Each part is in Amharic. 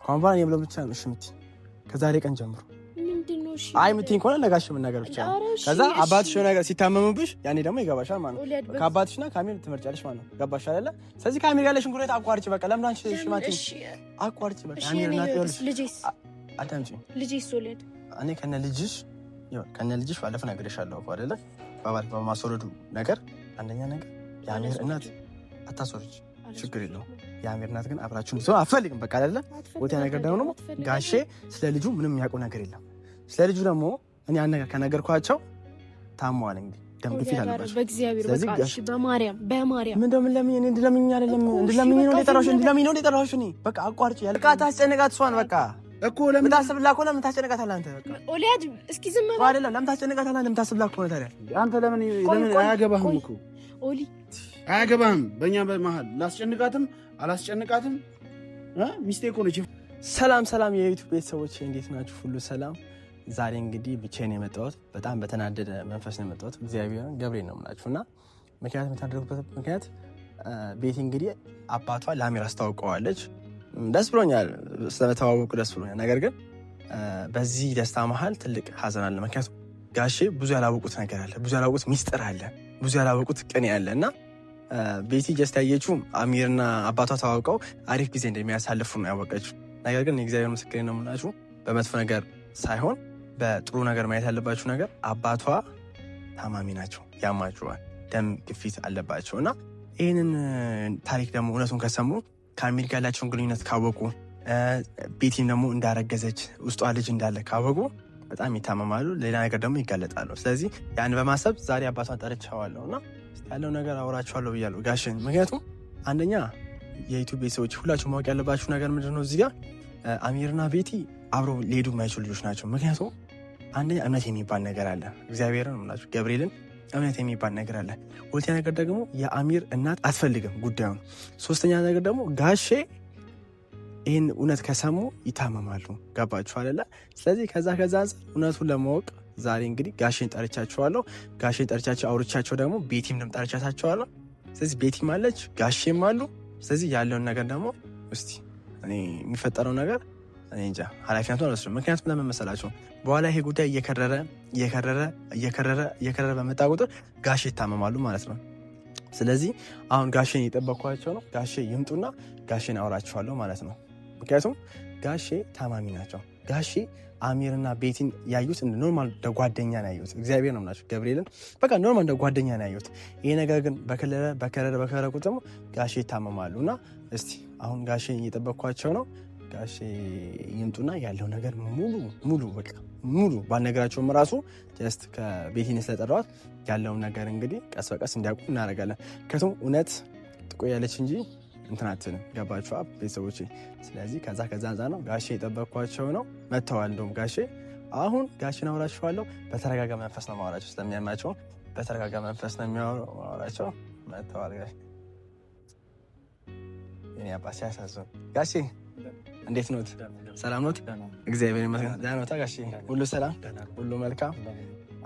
ከአሁን በኋላ እኔ ብለው ብቻ ነው እሺ የምትይኝ ከዛሬ ቀን ጀምሮ። ምንድነው? እሺ አይ የምትይኝ ከሆነ ለጋሽ መናገር ብቻ ነው። ከዛ አባትሽ የሆነ ነገር ሲታመሙብሽ ያኔ ደግሞ ይገባሻል ማለት ነው። ከአባትሽና ከአሚር ትመርጫለሽ ማለት ነው። ገባሽ አይደለ? ስለዚህ ከአሚር ያለሽን ጉዳይ አቋርጭ። በቃ ለምን አንቺ እሺ ማትይኝ? አቋርጭ በቃ። አሚር እና ልጄስ አዳምጪኝ። ልጄስ ወለድ እኔ ከነ ልጅሽ ከነ ልጅሽ ባለፈው ነግሬሻለሁ እኮ አይደለ? በማስወረዱ ነገር አንደኛ ነገር የአሚር እናት አታስወርጅ፣ ችግር የለውም። የአሚር እናት ግን አብራችሁ እንድትሆን አትፈልግም። በቃ አይደለ? ሁለተኛ ነገር ደግሞ ጋሼ ስለ ልጁ ምንም የሚያውቁ ነገር የለም። ስለ ልጁ ደግሞ እኔ ያን ነገር ከነገርኳቸው ታመዋል፣ እንግዲህ ደም ግፊት አለባቸው። በእግዚአብሔር በቃ እሺ፣ በማርያም በማርያም ምን እንደምን ለምን እኔ እንድለምኝ አይደለም እንድለምኝ ነው የጠራሁሽ፣ እንድለምኝ ነው የጠራሁሽ። እኔ በቃ አቋርጭ ያለ በቃ ታስጨንቃት እሷን በቃ እኮ ለምን ታስብላ ከሆነ ለምን ታስጨንቃታለህ አንተ? በቃ ኦሊያድ እስኪ ዝም በል አይደለም። ለምን ታስጨንቃታለህ? ለምን ታስብላ ከሆነ ታዲያ አንተ ለምን ለምን አያገባህም እኮ ኦሊ አያገባህም። በእኛ በመሀል ላስጨንቃትም አላስጨንቃትም ሚስቴ እኮ ነች። ሰላም ሰላም፣ የዩቱብ ቤተሰቦች እንዴት ናችሁ? ሁሉ ሰላም። ዛሬ እንግዲህ ብቻዬን የመጣሁት በጣም በተናደደ መንፈስ ነው የመጣሁት። እግዚአብሔርን ገብርኤል ነው የምላችሁ እና ምክንያቱም የተናደድኩበት ምክንያት ቤቲ እንግዲህ አባቷ ለአሚር አስታውቀዋለች። ደስ ብሎኛል፣ ስለተዋወቁ ደስ ብሎኛል። ነገር ግን በዚህ ደስታ መሀል ትልቅ ሀዘን አለ። ምክንያቱም ጋሼ ብዙ ያላወቁት ነገር አለ፣ ብዙ ያላወቁት ሚስጥር አለ፣ ብዙ ያላወቁት ቅኔ አለ እና ቤቲ just ያየችው አሚርና አባቷ ተዋውቀው አሪፍ ጊዜ እንደሚያሳልፉ ነው ያወቀችው። ነገር ግን የእግዚአብሔር ምስክሬ ነው የምላችሁ በመጥፎ ነገር ሳይሆን በጥሩ ነገር ማየት ያለባችሁ ነገር አባቷ ታማሚ ናቸው፣ ያማቸዋል፣ ደም ግፊት አለባቸው እና ይህንን ታሪክ ደግሞ እውነቱን ከሰሙ ከአሚር ጋር ያላቸውን ግንኙነት ካወቁ ቤቲም ደግሞ እንዳረገዘች ውስጧ ልጅ እንዳለ ካወቁ በጣም ይታመማሉ፣ ሌላ ነገር ደግሞ ይጋለጣሉ። ስለዚህ ያን በማሰብ ዛሬ አባቷን ጠርቻዋለሁ እና ያለው ነገር አውራቸዋለሁ ብያለሁ ጋሽን። ምክንያቱም አንደኛ የዩቱብ ቤተሰቦች ሁላችሁ ማወቅ ያለባችሁ ነገር ምንድን ነው፣ እዚህ ጋር አሚርና ቤቲ አብረው ሊሄዱ የማይችሉ ልጆች ናቸው። ምክንያቱም አንደኛ እምነት የሚባል ነገር አለ። እግዚአብሔርን ምላችሁ ገብርኤልን እምነት የሚባል ነገር አለ። ሁለተኛ ነገር ደግሞ የአሚር እናት አትፈልግም ጉዳዩን። ሶስተኛ ነገር ደግሞ ጋሼ ይህን እውነት ከሰሙ ይታመማሉ። ገባችሁ አይደለ? ስለዚህ ከዛ ከዛ አንጻር እውነቱን ለማወቅ ዛሬ እንግዲህ ጋሼን ጠርቻቸዋለሁ። ጋሼን ጠርቻቸው አውርቻቸው ደግሞ ቤቲም ጠርቻታቸዋለሁ። ስለዚህ ቤቲም አለች ጋሼም አሉ። ስለዚህ ያለውን ነገር ደግሞ እስቲ እኔ የሚፈጠረው ነገር እኔ እንጃ ኃላፊነቱን አልወስድም። ምክንያቱም ለምን መሰላችሁ? በኋላ ይሄ ጉዳይ እየከረረ እየከረረ እየከረረ እየከረረ በመጣ ቁጥር ጋሼ ይታመማሉ ማለት ነው። ስለዚህ አሁን ጋሼን እየጠበኳቸው ነው። ጋሼ ይምጡና ጋሼን አውራቸዋለሁ ማለት ነው። ምክንያቱም ጋሼ ታማሚ ናቸው። ጋሼ አሚርና ቤቲን ያዩት እንደ normal እንደ ጓደኛ ነው ያዩት። እግዚአብሔር ነው የምላቸው ገብርኤልን በቃ normal እንደ ጓደኛ ነው ያዩት። ይሄ ነገር ግን በከረረ በከረረ በከረረ ቁጥር ደግሞ ጋሼ ይታመማሉ እና እስቲ አሁን ጋሼ እየጠበኳቸው ነው። ጋሼ ይምጡና ያለው ነገር ሙሉ ሙሉ በቃ ሙሉ ባልነገራቸውም ራሱ just ከቤቲን ስለጠራኋት ያለውን ነገር እንግዲህ ቀስ በቀስ እንዲያውቁ እናደርጋለን። ምክንያቱም እውነት ትቆያለች እንጂ እንትን አትልም። ገባችሁ ቤተሰቦቼ? ስለዚህ ከዛ ከዛ አንጻር ነው ጋሼ የጠበቅኳቸው ነው። መጥተዋል። እንደውም ጋሼ አሁን ጋሼን አውራችኋለሁ። በተረጋጋ መንፈስ ነው ማውራቸው፣ ስለሚያማቸው በተረጋጋ መንፈስ ነው የሚያወራቸው። መጥተዋል ጋሼ። የእኔ አባት ሲያሳዝን። ጋሼ እንዴት ኖት? ሰላም ኖት? እግዚአብሔር ይመስገን። ደህና ኖታ ጋሼ? ሁሉ ሰላም፣ ሁሉ መልካም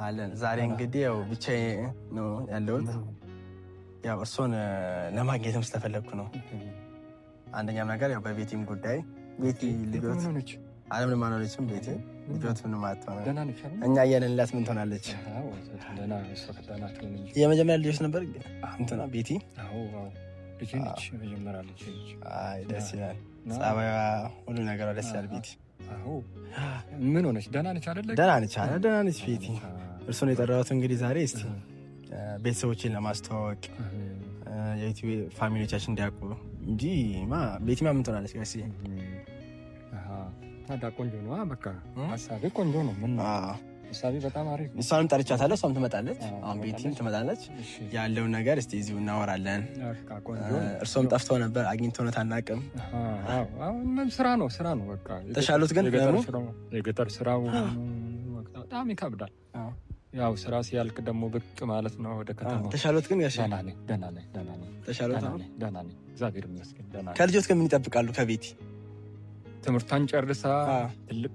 አለን። ዛሬ እንግዲህ ያው ብቻዬን ነው ያለሁት። ያው እርሶን ለማግኘትም ስለፈለግኩ ነው። አንደኛም ነገር ያው በቤቲም ጉዳይ ቤቲ ልጆት አለም ልማኖችም ቤቲ ልጆት ምንም አትሆንም። እኛ እያለንላት ምን ትሆናለች? የመጀመሪያ ልጆች ነበር እንትና ቤቲ። ደስ ይላል። ጸባይዋ፣ ሁሉ ነገሯ ደስ ይላል። ቤቲ ምን ሆነች? ደህና ነች አይደለ? ደህና ነች፣ ደህና ነች ቤቲ። እርሶን የጠራሁት እንግዲህ ዛሬ እስቲ ቤተሰቦችን ለማስተዋወቅ የዩቲዩብ family ዎቻችን እንዲያውቁ እንጂ ቤቲማ ምን ትሆናለች? ጋሼ ታዲያ ቆንጆ ነው። በቃ ሀሳቤ ቆንጆ ነው። ምን ሀሳቤ በጣም አሪፍ ነው። እሷንም ጠርቻታለሁ። እሷም ትመጣለች። አሁን ቤቲም ትመጣለች። ያለውን ነገር እስቲ እዚሁ እናወራለን። እርሶም ጠፍተው ነበር፣ አግኝተውነት አናውቅም። ስራ ነው ስራ ነው። በቃ ተሻሉት ግን የገጠር ስራው በጣም ይከብዳል። ያው ስራ ሲያልቅ ደግሞ ብቅ ማለት ነው ወደ ከተማ። ተሻሎት ግን ጋሼ? ደህና ነኝ፣ ደህና ነኝ፣ ደህና ነኝ። ተሻሎት? ደህና ነኝ፣ እግዚአብሔር ይመስገን ደህና ነኝ። ከልጆት ግን ምን ይጠብቃሉ ከቤቲ? ትምህርቷን ጨርሳ ትልቅ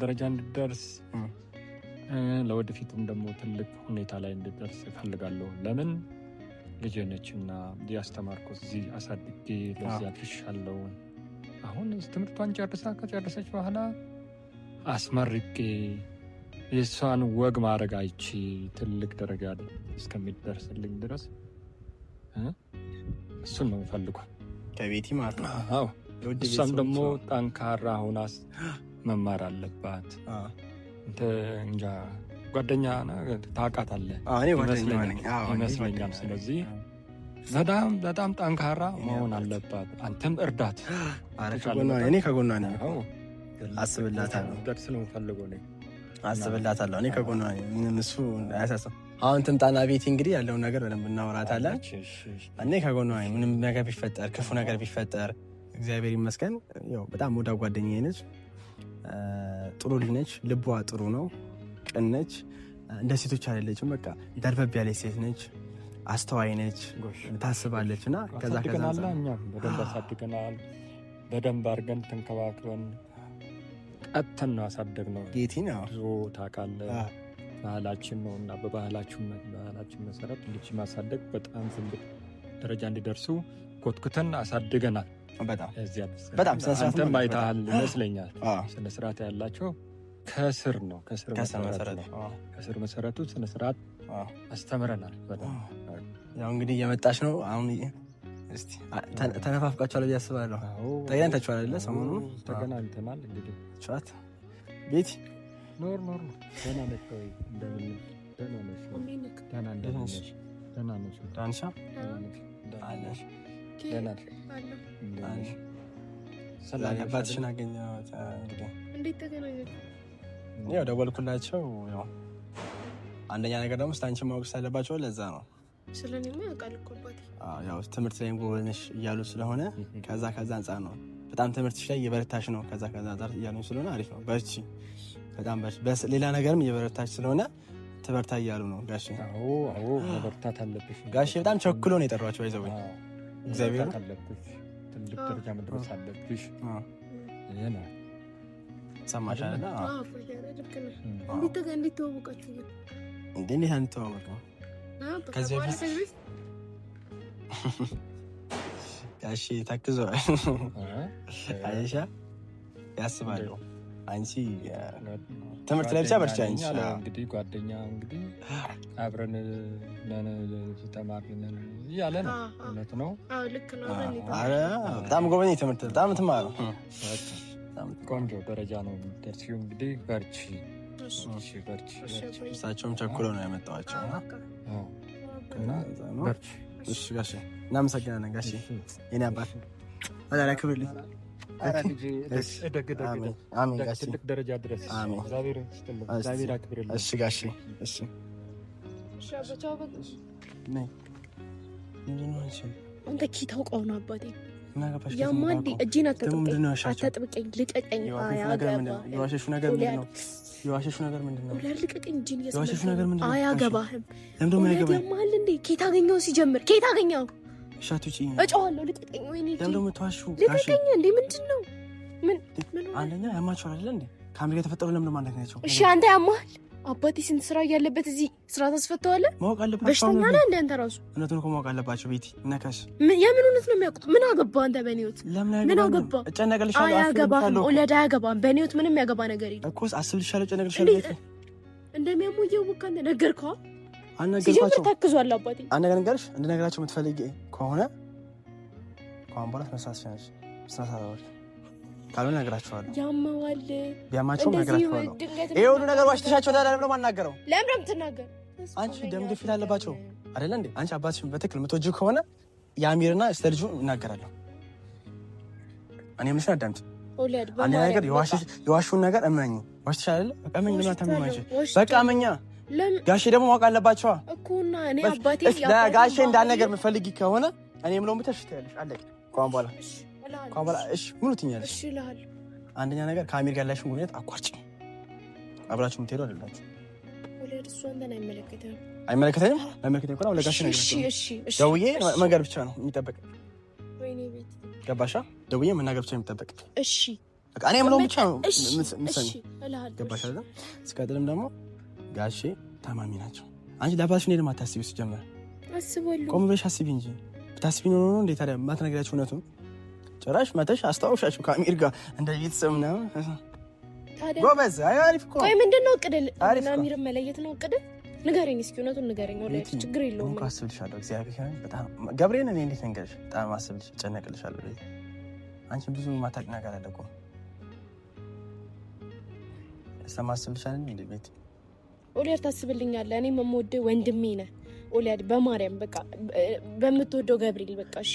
ደረጃ እንድደርስ ለወደፊቱም ደግሞ ትልቅ ሁኔታ ላይ እንድደርስ እፈልጋለሁ። ለምን ልጄ ነች እና ያስተማርኩት እዚህ አሳድጌ ለዚህ አድርሻለሁ። አሁን ትምህርቷን ጨርሳ ከጨረሰች በኋላ አስመርቄ የእሷን ወግ ማድረግ አይቼ ትልቅ ደረጃ እስከሚደርስልኝ ድረስ እሱን ነው የምፈልገው ከቤቲ ማለት ነው። አዎ እሷም ደግሞ ጠንካራ ሆና መማር አለባት። እንጃ ጓደኛ ታውቃታለህ ይመስለኛል። ስለዚህ በጣም በጣም ጠንካራ መሆን አለባት። አንተም እርዳት። እኔ ከጎኗ ነኝ። አስብላታለሁ። ደርስ ነው የምፈልገው እኔ አስብላታለሁ። እኔ ከጎኗ ነኝ። ምንም እሱ አያሳስብም። አሁን ትምጣና ቤቲ እንግዲህ ያለውን ነገር በደንብ እናወራታለን። እኔ ከጎኗ ነኝ። ምንም ነገር ቢፈጠር፣ ክፉ ነገር ቢፈጠር እግዚአብሔር ይመስገን ያው በጣም ወዳ ጓደኛዬ ነች። ጥሩ ልጅ ነች። ልቧ ጥሩ ነው። ቅን ነች። እንደ ሴቶች አይደለችም። በቃ ደርበብ ያለች ሴት ነች። አስተዋይ ነች፣ ታስባለች። እና ከዛ ከዛ እኛም በደንብ አሳድገናል። በደንብ አድርገን ተንከባክበን ቀጥተን ነው ያሳደግነው። ጌቲ ነው ብዙ ታውቃለህ፣ ባህላችን ነው እና በባህላችን መሰረት ልጅ ማሳደግ በጣም ትልቅ ደረጃ እንዲደርሱ ኮትኩተን አሳድገናል። በጣም በጣም አንተም አይተሃል ይመስለኛል። ስነስርዓት ያላቸው ከስር ነው ከስር መሰረቱ ስነስርዓት አስተምረናል። በጣም ያው እንግዲህ እየመጣች ነው አሁን። እስቲ ተነፋፍቃችኋል ብዬ አስባለሁ። ተገናኝታችኋል አይደለ? ሰሞኑን ተገናኝተናል። እንግዲህ ጨዋታ ቤቲ ኖር ኖር ደህና ነሽ ወይ? እንደምን ደህና ነሽ ወይ? ደህና ነሽ? ደህና ነሽ? ዳንሻ አለሽ? ደህና ነሽ? ሰላም አባትሽን አገኘሁት። እንግዲህ እንዴት ተገናኛችሁ? ያው ደወልኩላቸው። ያው አንደኛ ነገር ደግሞ ስለ አንቺ ማወቅ ስላለባቸው ለዛ ነው። ስለኔማ ያውቃል እኮ አባቴ። ያው ትምህርት ላይም ጎበዝ ነሽ እያሉ ስለሆነ ከዛ ከዛ አንጻር ነው። በጣም ትምህርትሽ ላይ እየበረታሽ ነው። ከዛ ከዛ አንጻር እያሉ ስለሆነ አሪፍ ነው። በርቺ፣ በጣም በርቺ። ሌላ ነገርም እየበረታሽ ስለሆነ ትበርታ እያሉ ነው ጋሼ። አዎ አዎ፣ መበርታት አለብሽ ጋሼ። በጣም ቸኩሎ ነው የጠሯቸው። አይዘው እግዚአብሔር አለብሽ፣ ትልቅ ደረጃ መድረስ አለብሽ። ይሄ ነው ሰማሽ አይደለ? አዎ። እንዴት ተዋወቃችሁ? እንዴ እንዴት አንተዋወቅም? ከዚህ በፊት ጋሼ ተክዘዋል። አይሻ ያስባሉ። አንቺ ትምህርት ላይ ብቻ በርቺ። አንቺ እንግዲህ ጓደኛ እንግዲህ አብረን ነን ተማሪ ነን እያለ ነው። እውነት ነው። ኧረ በጣም ጎበዝ ነኝ። ትምህርት በጣም ትማሩ ቆንጆ ደረጃ ነው ደርሲው። እንግዲህ በርቺ በርቺ። እሳቸውም ቸኩለው ነው ያመጣኋቸው። እና በርቺ። እሺ ጋሼ እናመሰግናለን። ጋሼ የኔ አባት ፈጣሪ ያክብርልኝ። ትልቅ ደረጃ ድረስ እግዚአብሔር ይስጥልኝ። እግዚአብሔር ያክብርልኝ። እሺ ጋሼ እሺ። አንተ ኪ ታውቀው ነው አባቴ ያማል። እጄን አታጥብቀኝ፣ ልቀቀኝ። የዋሸሽው ነገር ምንድን ነው? የዋሸሽው ነገር ምንድን ነው? ልቀቀኝ። እጄን የዋሸሽው ነገር ምንድን ነው? አያገባህም። ለምንድን ነው የማያገባኝ? ያማል እንዴ? ኬት አገኘኸው? ሲጀምር ኬት አገኘኸው? እሺ አትውጪ። እጮሃለሁ። ልቀቀኝ። ወይኔ ለምንድን ነው የምትዋሺው? ልቀቀኝ። እንዴ ምንድን ነው? ምን ምን? አንደኛ ያማችኋል አይደለ እንዴ? ከአሜሪካ የተፈጠረው ለምንድን ነው የማናገኛቸው? እሺ አንተ ያማል። አባቴ ስንት ስራ እያለበት እዚህ ስራ ታስፈተዋለህ? ማወቅ አለባቸው። በሽተኛ ነህ እንደ አንተ ራሱ እውነቱን እኮ ማወቅ አለባቸው። ቤቲ ነካሽ። የምን እውነት ነው የሚያውቁት? ምን አገባ አንተ በእኔ ህይወት? ምን አገባ? እጨነቅልሻለሁ። አያገባህም። ኦለድ አያገባህም። በእኔ ህይወት ምንም ያገባ ነገር የለም እኮ አስብልሻለሁ። እጨነቅልሻለሁ። ቤቲ እንደሚያሙ እያወቅህ አንተ ነገርከዋ። አልነገርኳቸውም። ሲጀምር ታክዟል አባቴ። አንድ ነገር ልንገርሽ፣ እንድነግራቸው የምትፈልጊ ከሆነ ከአሁን በኋላ ስነ ስርዓት ካልሆነ እነግራቸዋለሁ። ያመዋል። ቢያማቸውም እነግራቸዋለሁ። ይሄ ሁሉ ነገር ዋሽተሻቸው ታዲያ ለምን የማናገረው? ለምን ነው የምትናገረው? አንቺ ደም ግፊት አለባቸው አይደለ እንዴ? አንቺ አባትሽን በትክክል የምትወጂው ከሆነ የአሚርና ስለ ልጁ እናገራለሁ። እኔ ምስል አዳምጪ። አንድ ነገር የዋሹን ነገር እመኝ። ዋሽተሻል አይደለ? በቃ እመኝ። ለምን አታምኚም አንቺ? በቃ እመኛ። ጋሼ ደግሞ ማወቅ አለባቸዋ እኮ እና እኔ አባቴ ጋሼ እንዳልነገር የምትፈልጊ ከሆነ እኔ የምለውን ብቻ እሺ ትያለሽ። አለቀ። ከአሁን በኋላ እሺ ሙሉ ትኛለሽ። አንደኛ ነገር ከአሚር ጋር ያላችሁን ግንኙነት አቋርጭ። አብራችሁ የምትሄዱ አይደላችሁ። አይመለከተኝም። አይመለከተኝም እኮ ለጋሼ ነገር ደውዬ መንገር ብቻ ነው የሚጠበቅ። ገባሻ? ደውዬ መናገር ብቻ ነው የሚጠበቅ። እሺ በቃ እኔ የምለውን ብቻ ነው የምትሰሚው። ገባሻ? ሲቀጥልም ደግሞ ጋሼ ታማሚ ናቸው። አንቺ ለአባትሽ እንዴት አታስቢው? ሲጀመር ቆም ብለሽ አስቢ እንጂ ብታስቢ ኖሮ ነው እንዴ ታዲያ የማትነግሪያቸው እውነቱን? ጭራሽ መተሽ አስታውሻችሁ ከአሚር ጋር እንደ ቤተሰብ ምናምን። ጎበዝ። አይ አሪፍ እኮ። ቆይ ምንድን ነው እቅድ? አሚርን መለየት ነው እቅድ? ንገረኝ እስኪ እውነቱን ንገረኝ። ወላሂ ችግር የለውም እኮ አስብልሻለሁ። እግዚአብሔር በጣም ገብርኤል፣ እኔ እንዴት ንገርሽ፣ በጣም አስብልሽ፣ እጨነቅልሻለሁ። አንቺ ብዙ ማታውቂ ነገር አለ እኮ ስለማስብልሻለሁ። እንዴ ቤት ኦሊያድ ታስብልኛለህ። እኔም የምወደው ወንድሜ ነህ ኦሊያድ፣ በማርያም በቃ በምትወደው ገብርኤል በቃ እሺ፣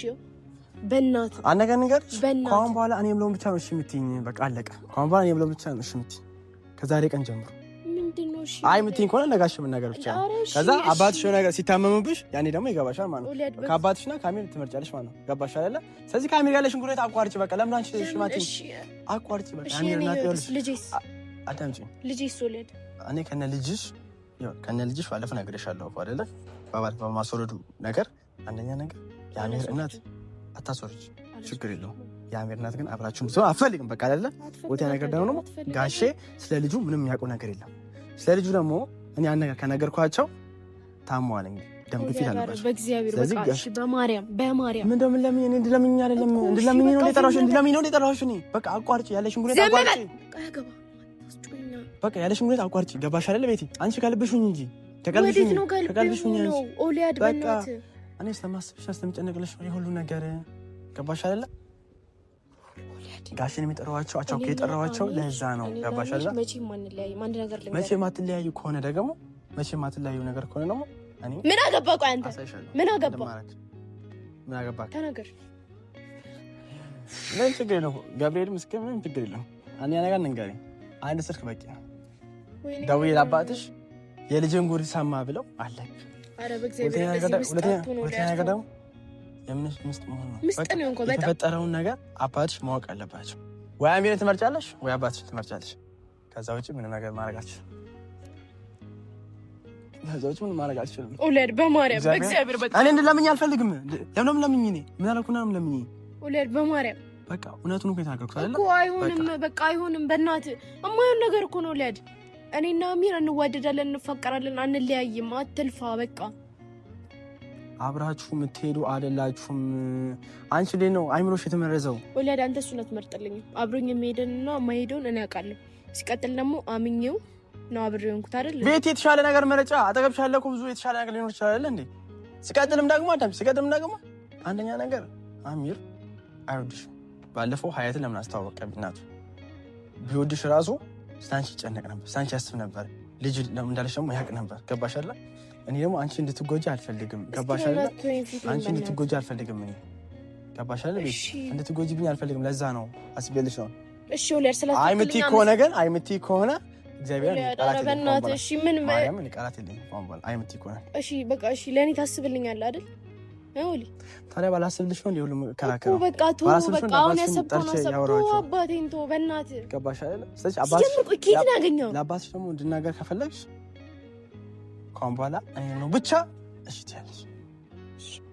በእናትህ አንድ ነገር ንገርሽ። ከአሁን በኋላ እኔ የምለውን ብቻ ነው እሺ የምትይኝ። በቃ አለቀ። ከአሁን በኋላ እኔ የምለውን ብቻ ነው እሺ የምትይኝ ከዛሬ ቀን ጀምሮ። አይ የምትይኝ ከሆነ ነጋሽ መናገር ብቻ ነው። ከዛ አባትሽ የሆነ ነገር ሲታመምብሽ ያኔ ደግሞ ይገባሻል ማለት ነው። ከአባትሽና ከአሚር ትመርጫለሽ ማለት ነው። ገባሽ አይደለ? ስለዚህ ከአሚር ያለሽን ጉዳይ አቋርጭ። በቃ ለምን አንቺ እሺ ማትይኝ? አቋርጭ በቃ። አሚር እና ልጅስ አዳምጪኝ። ልጅስ ኦሊያድ እኔ ከነ ልጅሽ ከነ ልጅሽ ባለፈው ነግሬሻለሁ እኮ አይደለ? በማስወረዱ ነገር አንደኛ ነገር የአሚር እናት አታስወርጅ፣ ችግር የለውም። የአሚር እናት ግን አብራችሁ እንድትሆን አትፈልግም። በቃ አይደለ? ወዲያ ነገር ደግሞ ጋሼ ስለ ልጁ ምንም የሚያውቀው ነገር የለም። ስለ ልጁ ደግሞ እኔ ያን ነገር ከነገርኳቸው ታመዋል። እንግዲህ ደም ግፊት አለባቸው። በእግዚአብሔር በቃ እሺ፣ በማርያም በማርያም ምን እንደምን ለምን እኔ እንድለምኝ አይደለም እንድለምኝ ነው የጠራሁሽ፣ እንድለምኝ ነው የጠራሁሽ። እኔ በቃ አቋርጭ፣ ያለሽን ጉዳይ አቋርጭ። በቃ ያለሽን ጉዳይ አቋርጭ። ገባሽ አይደለ? ቤቲ አንቺ ከልብሽ ሁኚ እንጂ ከቀልብሽ ነው ከልብሽ ሁኚ ነው ኦሊያድ፣ በእናትህ እኔ ስለማስብሽ ስለምጨነቅልሽ ነው የሁሉ ነገር። ገባሽ አይደለ? ጋሽን የሚጠራዋቸው አቻው የጠራዋቸው ለዛ ነው። ገባሽ አይደለ? መቼም አትለያዩ ከሆነ ደግሞ መቼም አትለያዩ ነገር ከሆነ ደግሞ እኔ ምን አገባ? ቆይ አንተ ምን አገባ? ምን አገባ? ተናገር። ምን ችግር የለውም። ገብርኤል ምስክር፣ ምንም ችግር የለውም። አንድ ነገር ንገሪኝ፣ አንድ ስልክ በቂ ነው። ደውዬ ለአባትሽ የልጅን ጉድ ሰማ ብለው አለቅ። ሁለተኛ ነገር ደግሞ የምንሽ ምስጥ መሆኑ ነው። የተፈጠረውን ነገር አባትሽ ማወቅ አለባቸው። ወይ አሚርን ትመርጫለሽ ወይ አባትሽ ትመርጫለሽ። ከዛ ውጭ ምንም ነገር ማድረግ አልችልም። ከዛ ውጭ ምንም ማድረግ አልችልም። ኦሊያድ በማርያም በእግዚአብሔር በቃ እኔ እንድለምኝ አልፈልግም። ለምንም ለምኝ እኔ ምን አልኩና ነው ለምኝ። ኦሊያድ በማርያም በቃ እውነቱን እኮ የተናገርኩት አይደለ እኮ። አይሆንም፣ በቃ አይሆንም። በእናትህ የማይሆን ነገር እኮ ነው ኦሊያድ። እኔና አሚር እንዋደዳለን፣ እንፋቀራለን፣ አንለያይም። አትልፋ በቃ አብራችሁ የምትሄዱ አይደላችሁም። አንቺ እንዴት ነው አይምሮሽ የተመረዘው? ኦሊያድ አንተ እሱን አትመርጥልኝም። አብሮኝ የሚሄደንና የማይሄደውን እኔ አውቃለሁ። ሲቀጥል ደግሞ አምኜው ነው አብሬው የሆንኩት አይደል? ቤት የተሻለ ነገር መረጫ አጠገብሽ ያለ እኮ ብዙ የተሻለ ነገር ሊኖር ይችላል አይደል እንዴ? ሲቀጥልም ደግሞ አዳም ሲቀጥልም ደግሞ አንደኛ ነገር አሚር አይወድሽም። ባለፈው ሀያትን ለምን አስተዋወቀ? እናቱ ቢወድሽ ራሱ ስላንቺ ይጨነቅ ነበር፣ ስላንቺ ያስብ ነበር። ልጅ እንዳለሽ ደግሞ ያውቅ ነበር። ገባሽ አይደል? እኔ ደግሞ አንቺ እንድትጎጂ አልፈልግም። ገባሽ አይደል? አንቺ እንድትጎጂ አልፈልግም። እኔ ገባሽ አይደል? እንድትጎጂብኝ አልፈልግም። ለዛ ነው አስቤልሽ ነው። እሺ ኦሊያድ፣ አይ የምትይ ከሆነ ግን አይ የምትይ ከሆነ እግዚአብሔር ቃላት የለኝም። እሺ ምን ማርያም፣ እኔ ቃላት የለኝም። አይ የምትይ ከሆነ እሺ በቃ እሺ፣ ለእኔ ታስብልኛለህ አይደል? ኦሊ ታዲያ ባላስብልሽ ነው ሁሉ ከራከረው። በቃ ተው፣ በቃ አሁን ያሰብከውን አሰብከው። አባቴን ተው በእናትህ። ገባሽ አይደል? ስለዚህ አባትሽ ከየት ነው ያገኘኸው? ለአባትሽ ደግሞ እንድናገር ከፈለግሽ ከአሁን በኋላ እኔ ነው ብቻ እሺ ትያለሽ።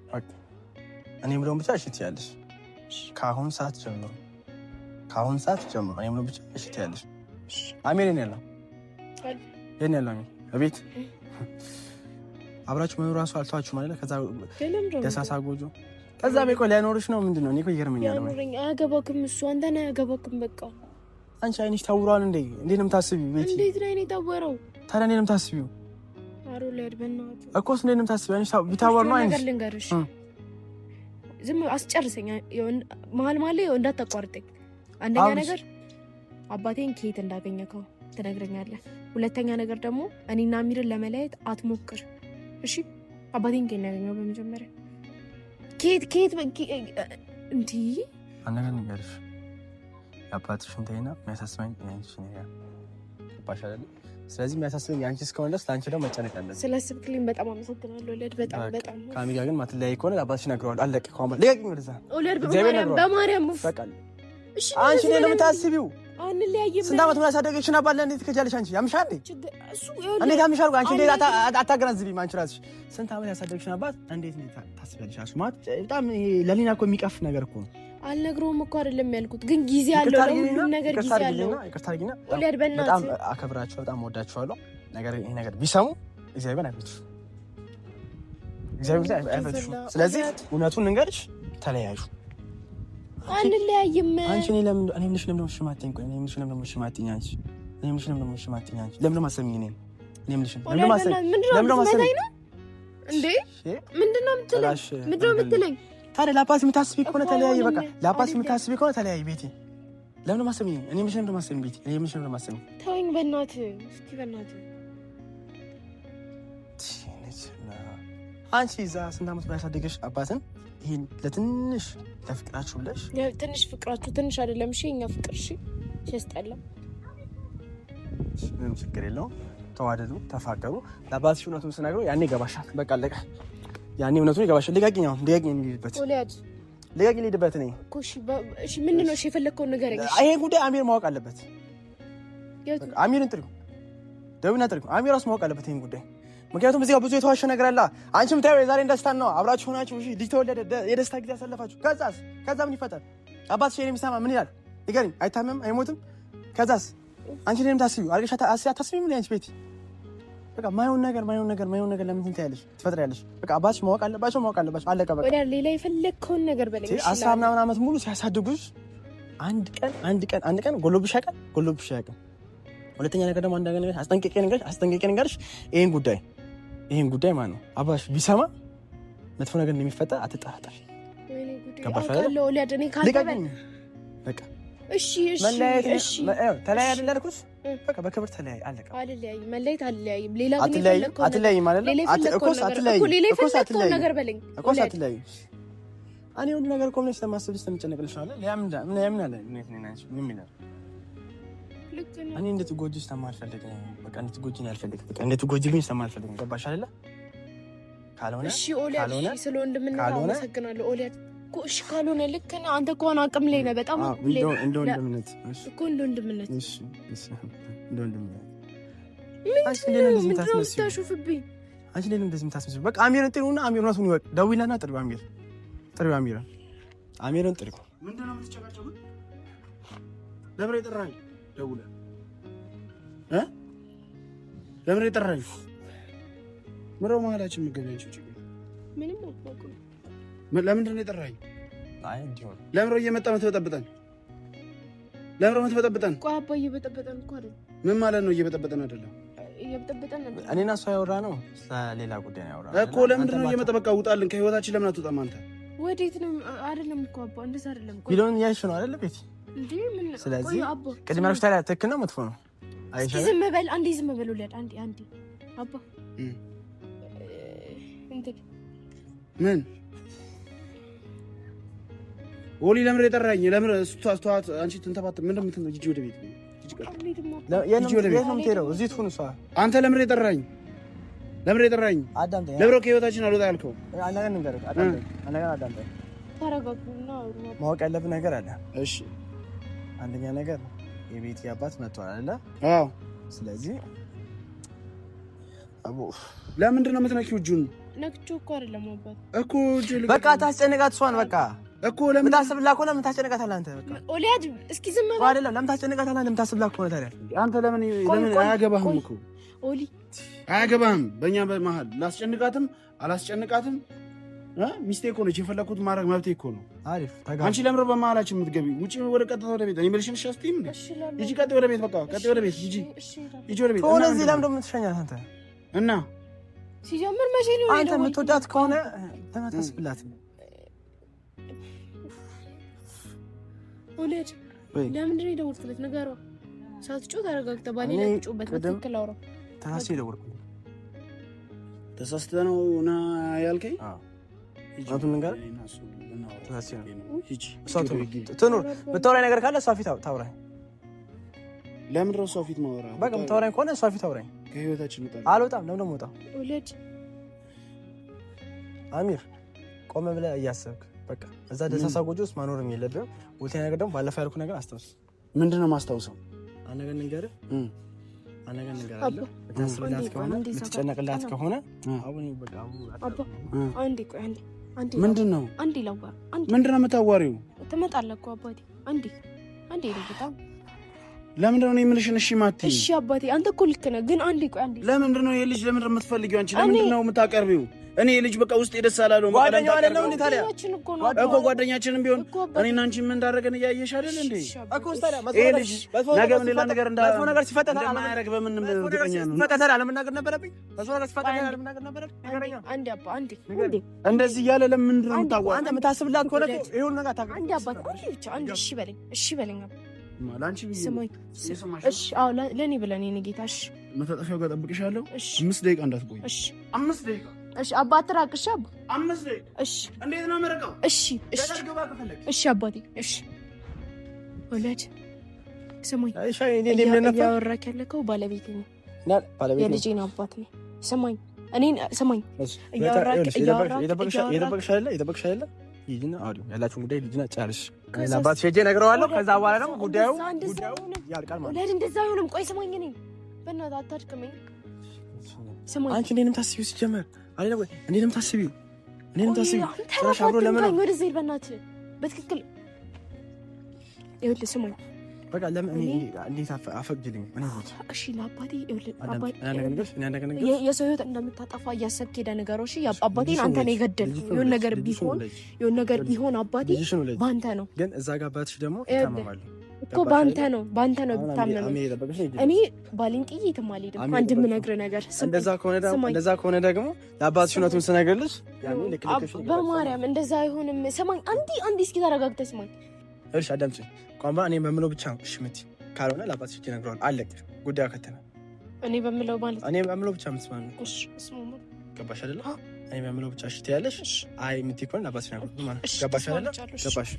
በቃ እኔ የምለውን ብቻ እሺ ትያለሽ። ከአሁን ሰዓት ጀምሮ ከአሁን ሰዓት ጀምሮ እኔ የምለውን ብቻ እሺ ትያለሽ። አሚር የት ነው ያለው? የት ነው ያለው አሚር? እቤት አብራችሁ መኖር እራሱ አልተዋችሁም አይደለ? ከዛ ደሳሳ ጎጆ ከዛ ቤት ቆይ ሊያኖርሽ ነው ምንድን ነው? እኔ እኮ ይገርመኛል። አያገባክም እሱ አንተን አያገባክም። በቃ አንቺ አይንሽ ታውሯል እንዴ? እንዴት ነው የምታስቢው? ቤቲ እንዴት ነው አይኔ ታወረው? ታዲያ እንዴት ነው የምታስቢው? እኮ እሱ እንዴት ነው የምታስቢው? አይንሽ ቢታወር ነው አይንሽ። ነገር ልንገርሽ፣ ዝም አስጨርሰኝ። መሀል መሀል ላይ እንዳታቋርጠኝ። አንደኛ ነገር አባቴን ከየት እንዳገኘከው ትነግረኛለህ። ሁለተኛ ነገር ደግሞ እኔና አሚርን ለመለያየት አትሞክር። እሺ አባቴን ከየት ነው ያገኘው? በመጀመሪያ ከየት ከየት እንዲህ አንድ ነገር ልንገርሽ፣ የአባትሽን ተይና የሚያሳስበኝ የአንቺ ነገር ገባሽ አይደለ? ስለዚህ የሚያሳስበኝ የአንቺ እስከሆነ ድረስ ለአንቺ ደግሞ መጨነቅ አለብኝ። ስላሰብክልኝ በጣም አመሰግናለሁ ኦሊያድ። በጣም በጣም ከአሚ ጋር ግን ማትለያይ ከሆነ ለአባትሽ እነግረዋለሁ። አለቀ። ከአሁን በኋላ ልቀቂኝ፣ ወደዛ ኦሊያድ። በማርያም በማርያም በቃ አንቺ እኔን ነው የምታስቢው። አንለያይም። ስንት ዓመት ምን ያሳደገችን አባት ለእንዴት ትከጃለሽ? አንቺ ያምሻል እንዴ? እንዴት ያምሻል? አንቺ እንዴት አታገናዝቢም? አንቺ እራስሽ ስንት ዓመት ያሳደገችን አባት እንዴት ነው ታስቢያለሽ? እሱ ማለት በጣም ለሊና እኮ የሚቀፍ ነገር እኮ ነው። አልነግረውም እኮ አይደለም ያልኩት፣ ግን ጊዜ አለው ለሁሉም ነገር ጊዜ አለው። ይቅርታ አድርጊና፣ በጣም አከብራቸዋለሁ፣ በጣም እወዳቸዋለሁ። ነገር ይሄ ነገር ቢሰሙ እግዚአብሔር አይፈቱሽም፣ እግዚአብሔር አይፈቱሽም። ስለዚህ እውነቱን እንገርሽ፣ ተለያዩ። አንለያይም። አንቺ እኔ ለምን እኔ ምንሽ ለምን እሺ የማትይኝ? ቆይ እኔ ምንሽ ለምን እሺ የማትይኝ? አንቺ እኔ ምንሽ ለምን እሺ የማትይኝ? አንቺ ለምን ማሰሚኝ? እኔ እኔ ምንሽ ለምን ማሰሚኝ? ለምን ማሰሚኝ እንዴ? ምንድን ነው የምትለኝ? ምንድን ነው የምትለኝ? ታዲያ ለአባትሽ የምታስቢ ከሆነ ተለያይ። በቃ ለአባትሽ የምታስቢ ከሆነ ተለያይ። ቤቲ ለምን ማሰሚኝ? እኔ ምንሽ ለምን ማሰሚኝ? ቤቲ እኔ ምንሽ ለምን ማሰሚኝ? ተወኝ በእናትህ፣ እስኪ በእናትህ አንቺ እዛ ስንት ዓመት ያሳደገሽ አባትን ይሄን ለትንሽ ለፍቅራችሁ ብለሽ ትንሽ ፍቅራችሁ ትንሽ አይደለም። እሺ የእኛ ፍቅር እሺ ሲያስጠላ ምንም ችግር የለውም። ተዋደዱ፣ ተፋቀሩ። ለአባትሽ እውነቱን ስነግረው ያኔ ይገባሻል። በቃ አለቀ። ያኔ እውነቱን ይገባሻል። ልቀቂኝ፣ አሁን ልቀቂኝ፣ ልሂድበት፣ ልቀቂኝ፣ ልሂድበት። እኔ እሺ፣ ምንድን ነው እሺ የፈለግከውን ንገረኝ። ይሄን ጉዳይ አሚር ማወቅ አለበት። አሚርን ጥሪው፣ ደውይና ጥሪው። አሚር እራሱ ማወቅ አለበት ይሄን ጉዳይ ምክንያቱም እዚህ ጋር ብዙ የተዋሸ ነገር አለ። አንቺም ታየው የዛሬን ደስታን ነው አብራችሁ ሆናችሁ እሺ፣ ልጅ ተወለደ፣ የደስታ ጊዜ አሳለፋችሁ። ከዛስ ከዛ ምን ይፈጠር? አባትሽ ይሄን የሚሰማ ምን ይላል? ንገሪኝ። አይታመም አይሞትም? ከዛስ አንቺ እኔንም ታስቢው አድርገሽ አታስቢም? ምን አንቺ ቤቲ በቃ ማይሆን ነገር ማይሆን ነገር ማይሆን ነገር ለምን ትያለሽ? ትፈጥሪያለሽ። በቃ አባትሽ ማወቅ አለባቸው ማወቅ አለባቸው። አለቀ በቃ። ወደ ሌላ የፈለግከውን ነገር በለኝ። 10 ምናምን ዓመት ሙሉ ሲያሳድጉሽ አንድ ቀን አንድ ቀን አንድ ቀን ጎሎብሽ ያውቃል? ጎሎብሽ ያውቃል። ሁለተኛ ነገር ደግሞ አንድ ነገር አስጠንቅቄ ንገርሽ አስጠንቅቄ ንገርሽ ይሄን ጉዳይ ይሄን ጉዳይ ማለት ነው አባሽ ቢሰማ መጥፎ ነገር እንደሚፈጠር አትጠራጠሪ። ገባሽ አይደል? በቃ እሺ፣ እሺ፣ እሺ። ተለያይ አይደል ያልኩሽ? በቃ በክብር ተለያይ፣ አለቀ። አልለያይም፣ መለየት አልለያይም። ሌላ ግን አትለያይም አይደል? ሌላ የፈለግከውን ነገር በለኝ እኮ አትለያይም። እኔ ሁሉ ነገር እኮ ምን ስለማስብልሽ ስለምጨነቅልሽ ነው አይደል? ምን አለ ምን ይላል? እኔ እንድትጎጂ ስለማልፈልግ ነው። በቃ እንድትጎጂኝ አልፈልግም። በቃ እንድትጎጂብኝ ስለማልፈልግ ነው። ገባሽ አይደለ? ካልሆነ እሺ፣ ኦሊያድ እሺ፣ ስለ ወንድምነት አመሰግናለሁ ኦሊያድ። እሺ፣ ካልሆነ ልክ ነህ አንተ እኮ አቅም ላይ ነህ፣ በጣም አቅም ላይ ነህ። እንደ ወንድምነት እኮ እንደ ወንድምነት። እሺ፣ እሺ፣ እንደ ወንድምነት። ምንድን ነው የምታሾፍብኝ? አንቺ እንዴት ነው እንደዚህ የምታስመስይው? በቃ አሚርን ጥሪውና አሚር እውነቱን ይወቅ። ደውይላና ጥሪው፣ አሚር ጥሪው፣ አሚርን አሚርን ጥሪው። ምንድን ነው የምትጨቃጨቁት? ለምን የጠራኸኝ? ደውለህ ለምን የጠራኸኝ? ምነው መሀላችን የምትገቢው ችግር ምንም አልኩህ። ለምንድን ነው የጠራኸኝ? ለምን ነው እየመጣ የምትበጠብጠን? ለምን ነው የምትበጠብጠን? ቆይ አባ እየበጠበጠን እኮ አይደለም። ምን ማለት ነው እየበጠበጠን አይደለም? እየበጠበጠን ነበር። እኔና እሷ ያወራነው ሌላ ጉዳይ ነው ያወራነው እኮ። ለምንድን ነው እየመጣ በቃ ውጣልን ከህይወታችን። ለምን አትወጣም አንተ? ወዴት ነው? አይደለም እኮ አባ እንደዛ አይደለም እኮ ቢሎን እያልሽ ነው አይደለ ቤቲ? እንዴ ምን? ስለዚህ ቅድም ያልኩሽ ታዲያ ትክክል ነው መጥፎ ነው? እስኪ ዝም በል አንዴ፣ ዝም በል ወለድ አንዴ፣ አንዴ አባ እንትን ምን ወሊ ለምን የጠራኝ? ለምን እሱ አንቺ ትንተባት ምን እንደምትል ሂጂ ወደ ቤት ሂጂ ወደ ቤት ነው የምትሄደው። እዚህ ትሁን እሷ። አንተ ለምን የጠራኝ? ለምን የጠራኝ? ለምን ከህይወታችን አልወጣ ያልከው? አንድ ነገር ንገርህ፣ አዳምጠኝ። አንድ ነገር አዳምጠኝ። ተረጋጉና ማወቅ ያለብህ ነገር አለ። እሺ፣ አንደኛ ነገር የቤቲ አባት መጥቷል አይደለ? አዎ። ስለዚህ አቦ ለምንድን ነው የምትነኪው? እጁን ነክቼው እኮ አይደለም አባት እኮ እጁን በቃ ታስጨንቃት እሷን። በቃ እኮ ለምን የምታስብላት ከሆነ ለምን ታስጨንቃታለህ አንተ? በቃ ኦሊያድ እስኪ ዝም በል። አይደለም ለምን ታስጨንቃታለህ አንተ? የምታስብላት ከሆነ ታዲያ አንተ ለምን ለምን አያገባህም እኮ ኦሊ አያገባህም። በእኛ በመሀል ላስጨንቃትም አላስጨንቃትም ሚስቴ እኮ ነች። የፈለኩት ማድረግ መብቴ እኮ ነው። አሪፍ አንቺ ለምረ በመሀላችን የምትገቢ ውጪ፣ ወደ ቀጥታ ወደ ቤት። እኔ የምልሽን እሺ አትይም እንዴ? ሂጂ፣ ቀጥ ወደ ቤት። በቃ ቀጥ ወደ ቤት ሂጂ፣ ሂጂ ወደ ቤት። ከሆነ እዚህ ለምን ደግሞ የምትሸኛት አንተ? እና ሲጀምር መቼ ነው አንተ የምትወዳት ከሆነ ለምን አታስብላትም? ኦሊያድ ለምንድን ነው የደወልክለት? ንገሯ። ሳትጮህ ተረጋግተህ ባሌ ላይ ትጮህበት በትክክል አውራው። ተሳስቼ የደወልኩት ተሳስተህ ነው ና ያልከኝ? እውነቱን ልንገርህ ትኑር። የምታወራኝ ነገር ካለ እሷ ፊት ታውራኝ። ለምንድን ነው እሷ ፊት ማወራ? በቃ የምታወራኝ ከሆነ እሷ ፊት ታውራኝ። ከህይወታችን አልወጣም። ለምን ነው የምወጣው? አሚር ቆመ ብለህ እያሰብክ በቃ እዛ ደሳሳ ጎጆ ውስጥ መኖርም የለብህም። ሁለተኛ ነገር ደግሞ ባለፈው ያልኩህ ነገር አስታውስ። ምንድን ነው የማስታውሰው? አንድ ነገር ልንገርህ፣ አንድ ነገር ልንገርህ አለ የምታስብላት ከሆነ የምትጨነቅላት ከሆነ ምንድን ነው ምንድን ነው የምታዋሪው? ትመጣለህ እኮ አባቴ። አንዴ አንዴ ነው በጣም ለምንድን ነው የምልሽን? እሺ ማቲ፣ እሺ አባቴ፣ አንተ እኮ ልክ ነህ፣ ግን አንዴ ቆይ አንዴ። ለምንድን ነው የልጅ ለምንድን ነው የምትፈልጊው አንቺ? ለምንድን ነው የምታቀርቢው? እኔ ልጅ በቃ ውስጥ ደስ አላለውም። ጓደኛው አይደለም እንዴ ታዲያ? እኮ ጓደኛችንም ቢሆን እኔና አንቺ ምን እንዳደረገን እያየሽ አይደል እንዴ? እኮ ታዲያ ይሄ ልጅ ነገ ምን ሌላ ነገር እንደማያደርግ በምን እርግጠኛ ነው? ሲፈጠር አለመናገር ነበረብኝ። መጥፎ ነገር ሲፈጠር አለመናገር ነበረብኝ። አንዴ አባ አንዴ እንደዚህ እያለ ለምንድን ነው የምታዋራው? አንተ የምታስብላት ከሆነ ይሄ ሁሉ ነገር አታውቅም። አንዴ አባት አንዴ ብቻ አንዴ እሺ በለኝ፣ እሺ በለኝ አባ ለአንቺ ብዬ ስማኝ። እሺ አዎ፣ ለእኔ ብለህ እኔ ጌታ። እሺ መታጠፊያው ጋር ጠብቅሻለሁ። 5 ደቂቃ እንዳትቆይ። እሺ 5 ደቂቃ። እሺ አባ አትራቅ። እሺ አባ 5 ደቂቃ። እሺ እንዴት ነው የምርቀው? እሺ እሺ እሺ አባቴ። እሺ ወላጅ ስማኝ፣ እያወራክ ያለከው ባለቤቴ ነው፣ የልጄን አባት ነው። ስማኝ፣ እኔን ስማኝ። እየጠበቅሽ አይደለ? እየጠበቅሽ አይደለ? ሂጂና አውሪው ያላችሁን ጉዳይ ሂጂና ጨርሽ። ለአባትሽ ሄጄ እነግረዋለሁ። ከዛ በኋላ ደግሞ ጉዳዩ ያልቃል ማለት ነው። እንደዛ አይሆንም። ቆይ ስማኝ፣ እኔን በእናትህ አታድቅመኝ። ስማኝ፣ አንቺ እንዴት ነው የምታስቢው? ሲጀመር አይደለ ወይ? እንዴት ነው የምታስቢው? እንዴት ነው የምታስቢው? ጭራሽ አብሮ ለምን ወደዚህ ሂድ፣ በእናትህ በትክክል ይኸውልህ፣ ስማኝ በቃ ለምን እኔ እንዴት አፈቅጂልኝ? እኔ እሺ ለአባቴ የሰው ሕይወት እንደምታጠፋ እያሰብክ ሄደህ ንገረው። እሺ አባቴን አንተ ነው የገደልከው። የሆነ ነገር ቢሆን የሆነ ነገር ቢሆን አባቴ በአንተ ነው። ግን እዛ ጋር አባትሽ ደግሞ ይታመማሉ እኮ በአንተ ነው፣ በአንተ ነው ብታመመው። እኔ ባሌን ጥዬ የትም አልሄድም። አንድ የምነግርህ ነገር እንደዛ ከሆነ ደግሞ ለአባትሽ እውነቱን ስነግርልሽ በማርያም እንደዛ አይሆንም። ስማኝ አንዴ አንዴ እስኪ ተረጋግተህ ስማኝ። እሺ አዳምጪኝ። ቋንቋ እኔ በምለው ብቻ ነው እሺ የምትይው፣ ካልሆነ ለአባትሽ እነግረዋለሁ። አለቀ ጉዳዩ ከተመ። እኔ በምለው ማለት እኔ በምለው ብቻ የምትስማሚ ነው። እሺ እስማማ። ገባሽ አይደለ? እኔ በምለው ብቻ እሺ ትያለሽ። አይ የምትይ ከሆነ ለአባትሽ እነግረዋለሁ ማለት ነው። ገባሽ አይደለ? ገባሽ።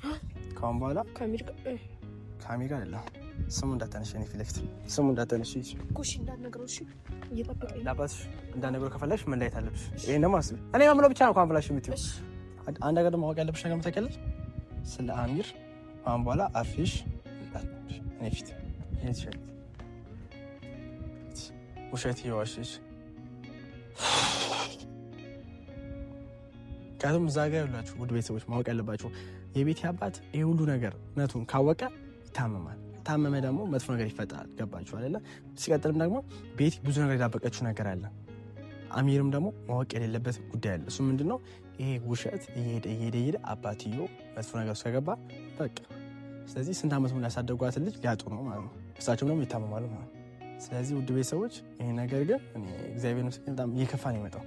ከአሁን በኋላ ከአሚር ጋር አይደለም ስሙ እንዳታነሺ፣ እኔ ፊት ለፊት ስሙ እንዳታነሺ እኮ እሺ። እንዳትነግረው እሺ። እየጠበቀኝ ለአባትሽ እንዳትነግረው ከፈለግሽ መለየት አለብሽ። ይሄን ደግሞ አስቢ። እኔ በምለው ብቻ ነው ከአሁን በኋላ እሺ የምትይው። አንድ ነገር ደግሞ ማወቅ ያለብሽ ነገር ታውቂያለሽ፣ ስለ አሚር አሁን በኋላ አፍሽ እኔ ፊት ውሸት እየዋሸች ምክንያቱም እዛ ጋር ያላችሁ ውድ ቤተሰቦች ማወቅ ያለባችሁ የቤቴ አባት ይህ ሁሉ ነገር እውነቱን ካወቀ ይታመማል። ታመመ ደግሞ መጥፎ ነገር ይፈጠራል። ገባችሁ አይደለ? ሲቀጥልም ደግሞ ቤቲ ብዙ ነገር የዳበቀችው ነገር አለ። አሚርም ደግሞ ማወቅ የሌለበት ጉዳይ አለ። እሱ ምንድነው? ይሄ ውሸት እየሄደ እየሄደ እየሄደ አባትዮ መጥፎ ነገር ውስጥ ከገባ በቃ ስለዚህ ስንት ዓመት ሙሉ ያሳደጓትን ልጅ ሊያጡ ነው ማለት ነው። እሳቸውም ደግሞ ይታመማሉ ማለት ነው። ስለዚህ ውድ ቤተሰቦች ይሄ ነገር ግን እግዚአብሔር ይመስገን በጣም እየከፋ ነው የመጣው።